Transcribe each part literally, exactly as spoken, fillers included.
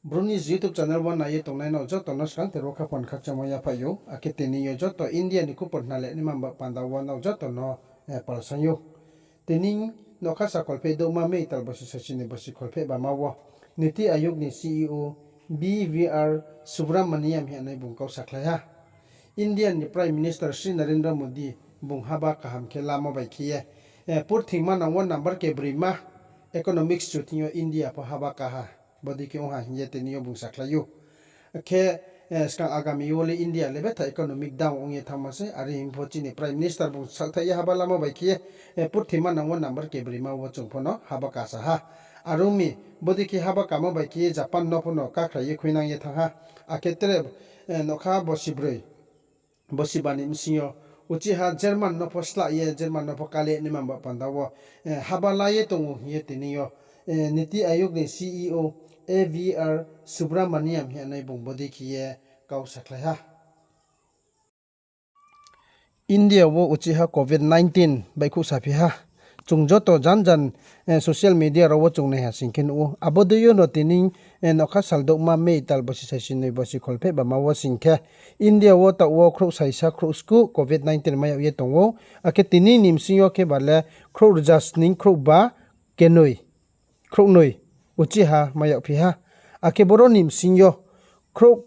Bru News YouTube channel wo nai ye tongnai nrao joto no skang therao khaphang khakchangmo yaphaih ou. Akhe tini yo joto India ni khupor khna le naima ba panda wo nrao joto no, eh, palsaing ou. Tini nokha sakholpheh douhma May tal bosi saisi ni bosi kholpheh bama wo Niti Aayog ni C E O B V R Subramaniam hing ye nai bung kau sakhlai ha. India ni Prime Minister Shri Narendra Modi bung haba kaham khe lamo bai khe ye, eh, purthima nang wo number kebroima economics chu thing yo India pho haba kaha. Bodei khe ong ha hing ye tini yo bung sakhlai ou. Khe, eh, skang agami yo le India le betha economic down ong ye thanngma se, are hing pho chini Prime Minister bung sakthaih ye haba lamo bai khe ye, eh, purthima nang wo number kebroima wo chung pho no haba kasa ha. Are ong mi, bodei khe haba kamo bai khe ye Japan no pho no kakhrai ye khuinang ye thanng ha. Akhe tre, eh, nokha bosi broi, bosi ba ni bsing yo uchih ha German no pho slah ye, German no pho kale naima ba panda wo, eh, haba la ye tong ou hing ye tini yo, eh, Niti Aayog ni C E O A V R Subramaniam hing ye nai bung bodei khe ye kau sakhlai ha. India wo uchih ha covid nineteen baihkhouh saphi ha. Chung joto jan jan, eh, social media rao wo chung nai ha sing khe nuh ou. Abo dei yo no tini, eh, nokha sal douhma May tal bosi saisi noi bosi kholpheh bama wo sing khe India wo taoh wo khrouh saisa khrouh skuh covid nineteen mai yag ye tong ou. Akhe tini ni bsing yo khe ba le khrouh rza sning khrouh ba kenoi, khrouhnoi uchih ha mai yagphi ha. Akhe boro ni bsing yo khrouh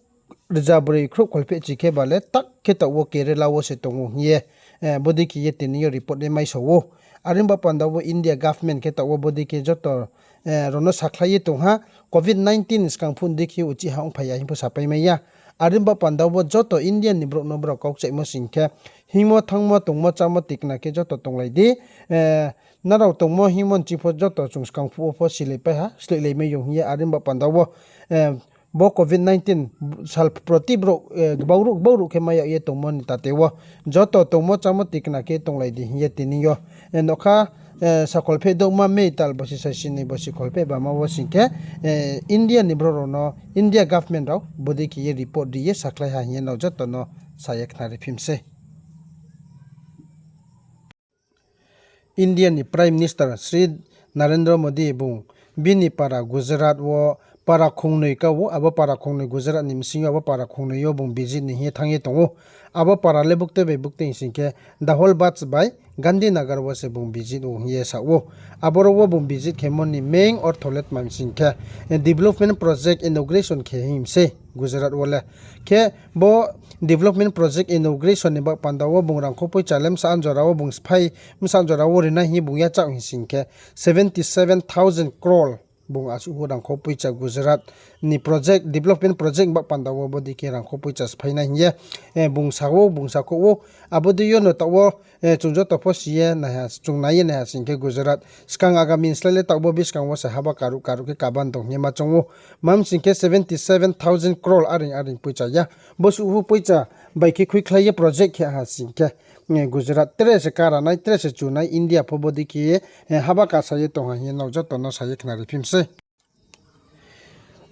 rza broi khrouh kholphehchi khe ba le tak khe taoh wo Kerala wo se tong ou hing ye, eh, bodei khe ye tini yo report le maisao ou. Are ong ba panda wo India government khe taoh wo bodei khe joto, eh, rao no sakhlai ye tong ha, covid nineteen skang phuh dei khe uchih ha ongphai ya hing pho sapai mai ya. Are ong ba panda wo joto India ni brouh no brao kau kchaihmo sing khe, hingmo thanngmo tongmo chámo tikna khe joto tonglai di, eh, nrao tongmo hingmo nching pho joto chung skang phuh wo pho silaipai ha, sloihlai mai yong hing ye. Are ong ba panda wo, eh, bo covid nineteen sal proti brouh, eh, gbau ruh, gbau ruh khe mai yag ye tongmo ni tate wo joto tongmo chámo tikna khe tonglai di hing ye tini yo, eh, nokha, eh, sakholpheh douhma May tal bosi saisi noi bosi kholpheh bama wo sing khe, eh, India ni brouh rao no India government rao bodei khe ye report ri ye sakhlai ha hing ye nrao joto no sa ye khnari phim sei. India ni Prime Minister Shri Narendra Modi bung bini para Gujarat wo para khongnoi ka ou, abo para khongnoi Gujarat ni bsing yo abo para khongnoi yo bung visit ni hing ye thanng ye tong ou. Abo para le buktui bai buktui hing sing khe Daholbagh bai Gandhinagar wo se bung visit ou hing ye sa ou. Aboro wo bung visit khemo ni main ortho le tma hing sing khe, eh, development project inauguration khe hing sei Gujarat wo le. Khe bo development project inauguration ni baoh panda wo bung rangkhou poicha le bsa jora wo bung sphai, bsa jora wo rinai hing ye bung yachaoh hing sing khe seventy seven thousand crore bung asuh rangkhou poicha Gujarat ni project, development project baoh panda wo bodei khe rangkhou poicha sphai nai hing ye, eh, bung sa ou, bung sakhouh ou. Abo dei yo no taoh wo, eh, chung joto pho si ye nai ha, chung nai ye nai ha sing khe Gujarat skang agami ni slái le taoh bo buskang wo se haba karuh karuh khe kaban tong hing ye ma choung ou. Mam sing khe seventy seven thousand crore areing areing poicha ya. Bo suh pho poicha bai khe khuikhlai ye project khe ha sing khe, eh, Gujarat tre se kara nai, tre se chu nai, India pho bodei khe ye, eh, haba kasa ye tong ha hing ye nrao joto no sa ye khnari phim sei.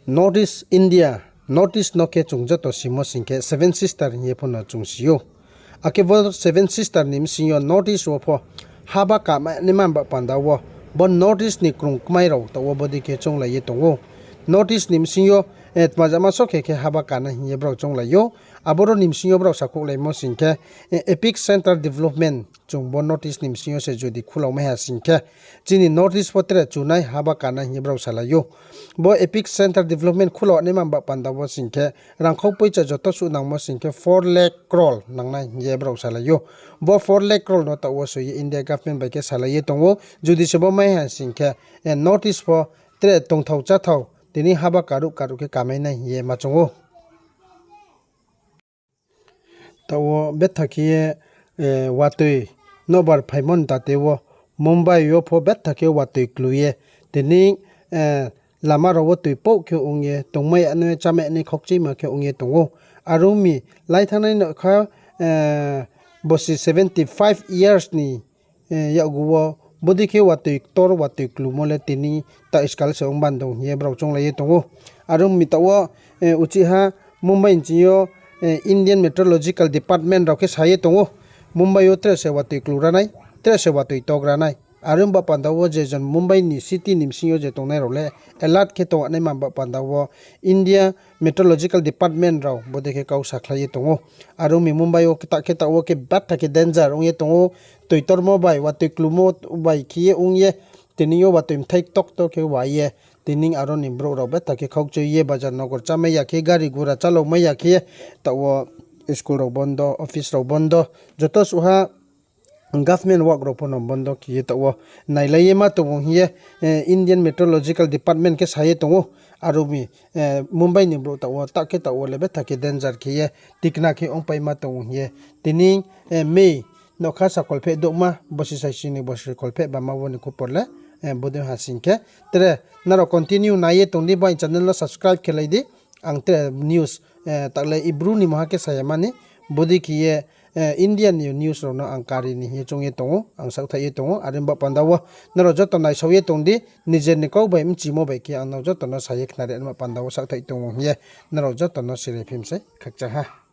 North East India, North East no khe chung joto simo sing khe Seven Sister hing ye pho no chung si ou. Akhe bo Seven Sister ni bsing yo North East wo pho haba kama naima ba panda wo bo North East ni krung kmai rao taoh wo bodei khe chounglai ye tong ou. North East ni bsing yo, eh, tma jama so khe khe haba kanai hing ye brao chounglai ou. Aboro ni bsing yo brao sakhouhlaimo sing khe, eh, epicentre development chung bo North East ni bsing yo se jodi khulao mai ha sing khe, chini North East pho tre chunai haba kanai hing ye brao salai ou. Bo epicentre development khulao naima ba panda wo sing khe, rangkhou poicha joto suh nangmo sing khe four lakh crore nangnai hing ye brao salai ou. Bo four lakh crore no taoh wo soi ye India government bai khe salai ye tong ou. Jodi se bo mai ha sing khe, eh, North East pho tre tongthao cháthao tini haba karuh karuh khe kamai nai hing ye ma choung ou. Taoh wo betha khe ye, eh, watoi nobar phaimo ni tate wo Mumbai yo pho betha khe watoi klu ye, tini, eh, lama rao wo toi pouh khe ong ye, tongmai ya nai, chámai ya nai khokchima khe ong ye tong ou. Are ong mi, lai thanngnai no kha, eh, bosi seventy five years ni, eh, yakgu wo bodei khe watoi ktor, watoi klumo le tini ta skal se ong ban tong hing ye brao chounglai ye tong ou. Are ong mi taoh wo, eh, uchih ha Mumbai nching yo, eh, Indian Meteorological Department rao khe sa ye tong ou. Mumbai yo tre se watoi klu ra nai, tre se watoi tok ra nai. Are ong ba panda wo je jon Mumbai ni city ni bsing yo je tongnai rao le alert khe tong naima ba panda wo India Meteorological Department rao bodei khe kau sakhlai ye tong ou. Are ong mi Mumbai wo ta khe taoh wo khe betha khe danger ong ye tong ou. Toi tormo bai, watoi klumo bai khe ye ong ye, tini yo watoi mthai ktokto khe wai ye, tini aro ni brouh rao betha khe khaukchoi ye, bazar nogor chámai ya khe, gari gura chálaomai ya khe, taoh wo school rao bondo, office rao bondo, joto suhha government work rao pho no bondo khe ye taoh wo nailai ye ma tong ou hing ye, Indian Meteorological Department khe sa ye tong ou. Aro mi, Mumbai ni brouh taoh wo ta khe taoh wo le betha khe danger khe ye tikna khe ongpai ma tong ou hing ye. Tini May nokha sa kholpheh douhma, bosi saisi ni bosi kholpheh bama wo ni khupor le bodei ha sing khe. Tre nrao continue nai ye tong di, bo aini channel no subscribe khe lai di. Ang tre news, taoh le Ibru ni mungha khe sa ya mani, bodei khe ye India ni news rao no ang kari ni hing ye choung ye tong ou, ang saohthaih ye tong ou. Are ong ba panda wo nrao joto naisao ye tong di, nijer ni kau bai bchimo bai khe ang nrao joto no sa ye khnari anma panda wo saohthaih tong ou hing ye nrao joto no siri phim se khakchang ha.